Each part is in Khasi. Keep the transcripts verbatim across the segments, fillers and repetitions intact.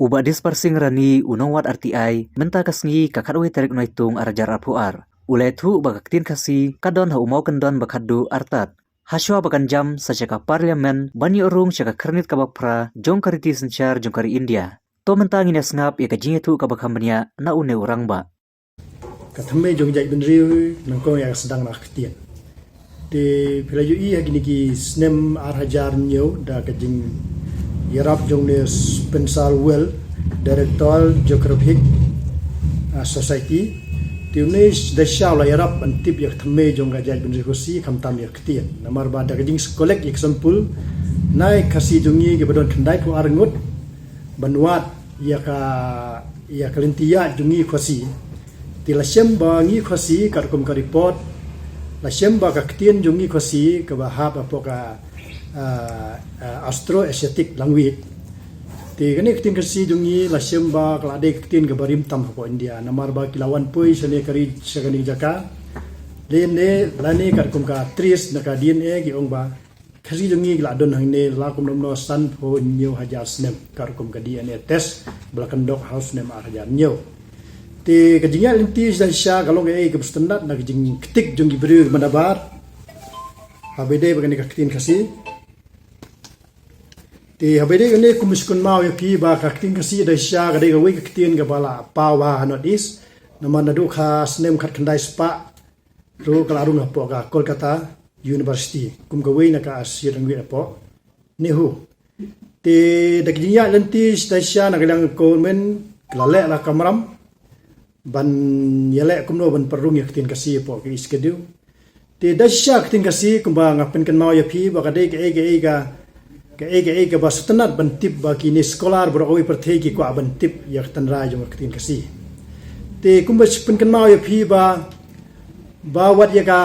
U Bah Disparsing Rani, u nongwad R T I, mynta ka sngi ka khatwei tarik Naitung ar hajar arphew ar, u la ïathuh ba ka ktien Khasi ka don ha u mawkyndon ba khatduh artat. Hashwa ba kan jam sa sha ka Parliament ban ïoh rung sha ka khyrnit kaba phra jong ka riti synshar jong ka ri India. To mynta ngin ïa sngap ïa ka jingïathuh kaba kham bniah na une u rangbah. Ka thymmei jong ka jaitbynriew nyngkong ïa ka sdang na ka ktien. Te phi la ïohi ha kine ki snem ar hajar hynñiew da ka jingïarap jong une Spencer Wells, Director Geographic, ah, Society. Te une da shisha u la ïarap ban tip ïa ka thymmei jong ka jaitbynriew Khasi khamtam ïa ka ktien. Namar ba da ka jing collect ïa ka sample na ki Khasi jong ngi kiba don khyndaiphew ar ngut ban wad ïa ka, ïa ka lynti ïaid jong ngi Khasi. Te la shem ba ngi Khasi katkum ka report, la shem ba ka ktien jong ngi Khasi kaba hap hapoh ka, ah, ah, Austro-Asiatic language. Te kane ka ktien Khasi jong ngi la shem ba ka la dei ka ktien kaba rim tam hapoh India. Namar ba ki la wan poi shane ka ri, sha kane ka jaka. Lane, lane katkum ka trace na ka D N A ki ong ba Khasi jong ngi ki la don hangne la kumno kumno sanphew hynñiew hajar snem, katkum ka D N A test ba la kyndok ha u snem ar hajar hynñiew. Te ka jingïaid lynti shisha shisha ka long kaei kaba sngewtynnat na ka jingktik jong ki briew ba nabar. Haba ïadei bad kane ka ktien Khasi. Te haba ïadei kane kumba shu kynmaw ïa phi ba ka ktien Khasi da shisha ka dei kawei ka ktien kaba la paw bha ha North East. Namar naduh ka snem khatkhyndai spah ruh ka la rung hapoh ka Kolkata University kum kawei na ka arsir ngi hapoh NEHU. Te da ka jingïaid lynti shisha shisha na ka liang ka government ka la leh la ka kamram ban ïaleh kumno ban pynrung ïa ka ktien Khasi hapoh ka Eighth Schedule. Te da shisha ka ktien Khasi kumba nga pynkynmaw ïa phi ba ka dei kaei kaei ka, kaei kaei kaba sngewtynnat ban tip ba kine scholar baroh kawei pyrthei ki kwah ban tip ïa ka tynrai jong ka ktien Khasi. Te kumba shu pynkynmaw ïa phi ba, ba wat ïa ka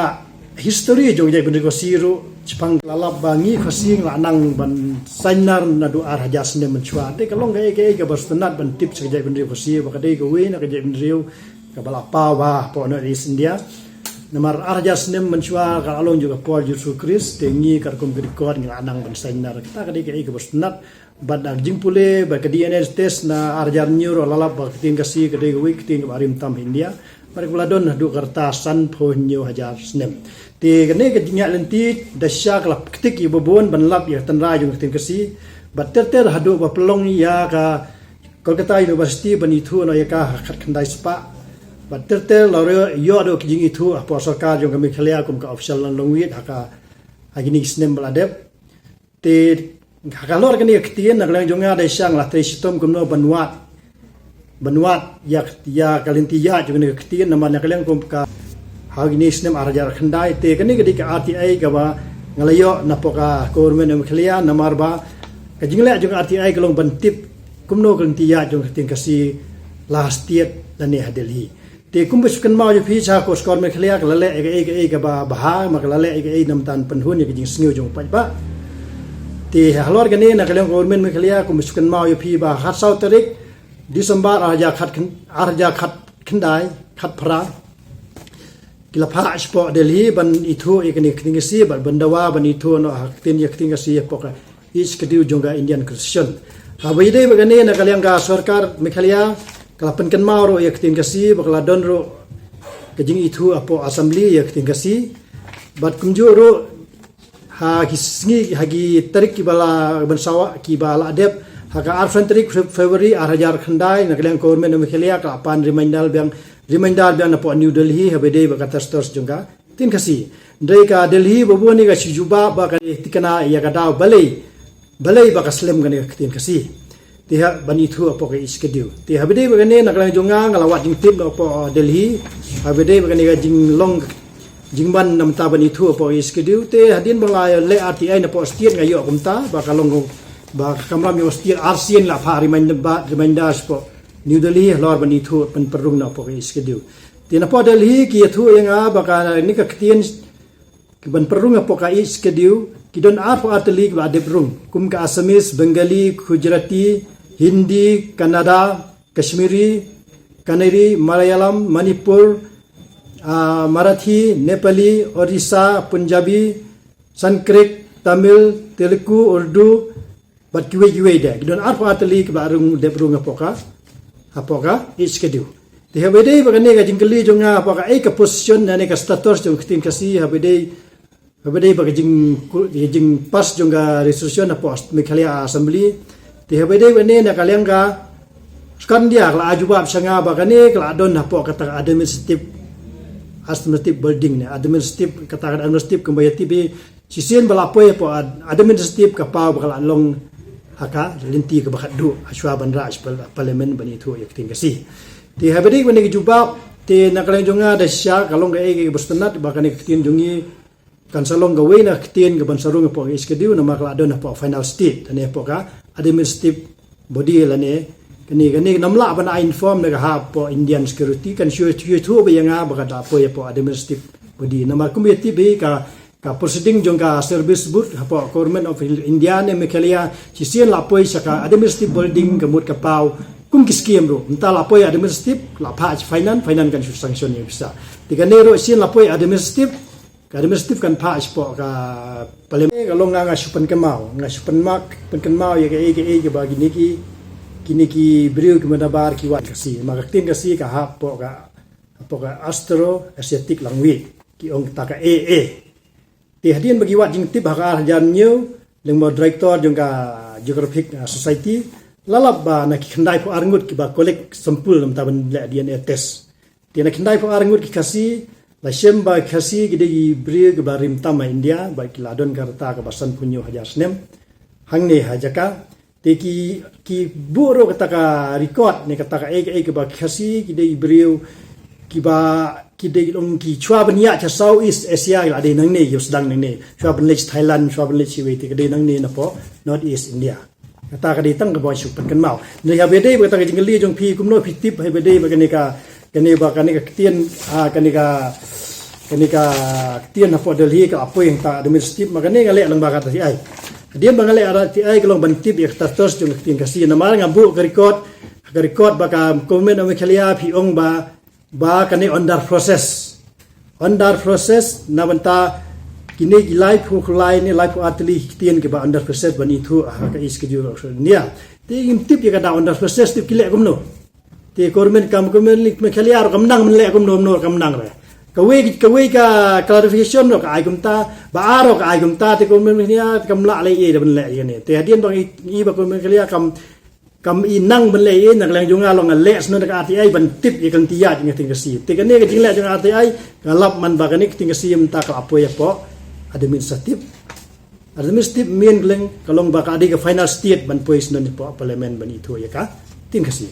history jong ka jaitbynriew Khasi ruh shaphang la lap ba ngi Khasi ngi la nang ban sainar naduh ar hajar snem mynshuwa. Te ka long kaei kaei kaba sngewtynnat ban tip sha ka jaitbynriew Khasi ba ka dei kawei na ka jaitbynriew kaba la paw bha hapoh North East India. Namar ar hajar snem mynshuwa ka la long jong ka por Jisu Khrist, te ngi katkum ka record ngi la nang ban sainar. Kata ka dei kaei kaba sngewtynnat. Bad na ka jingpule bad ka D N A test na ar hajar hynñiew ruh la lap ba ka ktien Khasi ka dei kawei ka ktien kaba rim tam ha India. Bad kaba la don haduh ka rta sanphew hynñiew hajar snem. Te kane ka jingïaid lynti da shisha ka la ktik ïa ba bun ban lap ïa ka tynrai jong ka ktien Khasi. Bad ter ter haduh ba pynlong ïa ka Kolkata University ban ithuh noh ïa ka ha khatkhyndai spah. Bad ter ter la ïoh, ïoh duh ka jingithuh hapoh sorkar jong ka Meghalaya kum ka official language ha ka, ha kine ki snem ba la dep. Te ha ka halor kane ka ktien na ka liang jong nga da shisha nga la trei shitom kumno ban wad, ban wad ïa, ïa ka lynti ïaid jong kane ka ktien namar na ka liang kum ka ha kine ki snem ar hajar khyndai. Te kane ka dei ka R T I kaba nga la ïoh napoh ka Government of Meghalaya namar ba ka jingleh jong ka R T I ka long ban tip kumno ka lynti ïaid jong ka ktien Khasi la ha state lane ha Delhi. Te kumba shu kynmaw ïa phi sha ka Sor Meghalaya ka la leh ïa kaei kaei kaba bha, ma ka la leh ïa kaei namar ban pynhun ïa ka jingsngew jong u paidbah. Te halor kane na ka liang Government Meghalaya kumba shu kynmaw ïa phi ba ha saw tarik December ar hajar khat khyn-, ar hajar khat khyndai, khatphra. Ki la phah shapoh Delhi ban ithuh ïa kane ka ktien Khasi bad ban dawa ban ithuh noh ha ka ktien, ïa ka ktien Khasi hapoh ka Eighth Schedule jong ka Indian Constitution. Haba ïadei bad kane na ka liang ka sorkar Meghalaya ka la pynkynmaw ruh ïa ka ktien Khasi bad ka la don ruh ka jingithuh hapoh Assembly ïa ka ktien Khasi. Bad kumjuh ruh ha ki sngi, ha ki tarik kiba la ban sawa kiba la dep, ha ka arphew tarik Feb-, February ar hajar khyndai na ka liang Government of Meghalaya ka la pan reminder biang, reminder biang napoh New Delhi haba ïadei bad ka status jong ka ktien Khasi. Hynrei ka Delhi ba bun hi ka shu jubab ba ka dei thikna ïa ka daw balei, balei ba ka slem kane ka ktien Khasi. Te ha ban ithuh hapoh ka Eighth Schedule. Te haba ïadei bad kane na ka liang jong nga nga la wad jingtip noh hapoh Delhi. Haba ïadei bad kane ka jinglong jingman namar ban ithuh hapoh ka Eighth Schedule. Te hadien ba la leh R T I napoh state nga ïoh kumta ba ka long ba ka kamram jong state arsien la phah reminder ba, reminder shapoh New Delhi halor ban ithuh ban pynrung noh hapoh ka Eighth Schedule. Te napoh Delhi ki ïathuh ïa nga ba kane ka ktien ki ban pynrung hapoh ka Eighth Schedule ki don arphew ar tylli kiba la dep rung kum ka Assamese, Bengali, Gujarati, Hindi, Kannada, Kashmiri, Kanuri, Malayalam, Manipur, ah, Marathi, Nepali, Orissa, Punjabi, Sanskrit, Tamil, Telugu, Urdu, Bad kiwei kiwei de ki don arphew ar tylli kiba rung dep rung hapoh ka, hapoh ka H K D U. Te haba ïadei bad kane ka jingkylli jong nga hapoh ka, eh, ka position ne ka status jong ka ktien Khasi haba ïadei, haba ïadei bad ka jing, ka jingpass jong ka resolution hapoh Meghalaya Assembly. Te haba ïadei bad kane na ka liang ka Skandia ka la ai jubab sha nga ba kane ka la don hapoh kata ka administrative, administrative building ne, administrative, kata ka administrative kumba ïa tip hi. Shisien ba la poi hapoh ad-, administrative ka paw ba ka la long ha ka lynti kaba khatduh hashwa ban rah sha pal-, parliament ban ithuh ïa ka ktien Khasi. Te haba ïadei bad kane ka jubab, te na ka liang jong nga da shisha ka long kaei kaei kaba sngewtynnat ba kane ka ktien jong ngi kan sa long kawei na ka ktien kaban sa rung hapoh ka H K D U namar ka la don hapoh final state, lane hapoh ka administrative body lane kane, kane ngam lah ban ai inform na ka hap hapoh Indian security, kan shu, shu, shu ba ïa nga ba ka da poi hapoh administrative body. Namar kumba ïa tip hi ka, ka proceeding jong ka service board hapoh Government of India ne Meghalaya, shisien la poi sha ka administrative building ka mut ka paw kum ki scheme ruh. Mynta la poi administrative, la phah sha finance, finance kan shu sanction ïa pisa. Te kane ruh shisien la poi administrative, ka administrative kan phah shapoh ka parliament. Ka long nga, nga shu pynkynmaw, nga shu pynmak, pynkynmaw ïa kaei kaei kaba kine ki, kine ki briew ki mynta bar ki wad Khasi. Ma ka ktien Khasi ka hap hapoh ka, hapoh ka Austro-Asiatic language, ki ong kata ka A A. Te hadien ba ki wad jingtip ha ka ar hajar hynñiew, lyngba u director jong ka Geographic, uh, Society, la lap ba na ki khyndai phew ar ngut kiba collect sample namar ban leh D N A test. Te na khyndai phew ar ngut ki Khasi, la shem ba Khasi ki dei ki briew kiba rim tam ha India, bad ki la don ka rta kaba sanphew hynñiew hajar snem hangne ha jaka. Te ki, ki buh ruh kata ka record ne kata kaei kaei kaba Khasi ki dei ki briew kiba, ki dei long ki shuwa ban ïaid sha South East Asia ki la dei nangne, ïoh sdang nangne. Shuwa ban leit sha Thailand, shuwa ban leit sha iwei te ki dei nangne napoh North East India. Kata ka dei tang kaba shu pynkynmaw. Ngi haba ïadei bad kata ka jingkylli jong phi kumno phi tip haba ïadei bad kane ka, kane ba kane ka ktien, ah, kane ka, kane ka ktien hapoh Delhi ka la poi hangta administrative, ma kane nga leh lyngba ka R T I. Hadien ba nga leh R T I ka long ban tip ïa ka status jong ka ktien Khasi namar nga buh ka record, ka record ba ka Government of Meghalaya phi ong ba ba kane under process. Under process na bynta kine ki laiphew lai ne laiphew ar tylli ki ktien kiba under process ban ithuh ha ka H K D U India. Te ngim tip ïa ka da under process te ki leh kumno. Te government kam, government Meghalaya ruh kam nang ban leh kumno kumno kam nang re. Kawei, kawei ka clarification ruh ka ai kumta, ba ar ruh ka ai kumta, te government Meghalaya kam lah leh ïa da ban leh ïa kane. Te hadien ba ngi, ngi ba government Meghalaya kam kam i nang ban leh ïa, na ka liang jong nga long nga leh sngewbha ka R T I ban tip ïa ka lynti ïaid jong ka ktien Khasi. Te kane ka jingleh jong ka R T I ka lap man ba kane ka ktien Khasi mynta ka la poi hapoh administrative. Administrative myn ka long, ka long ba ka dei ka final state ban poi sngewbha hapoh parliament ban ithuh ïa ka ktien Khasi.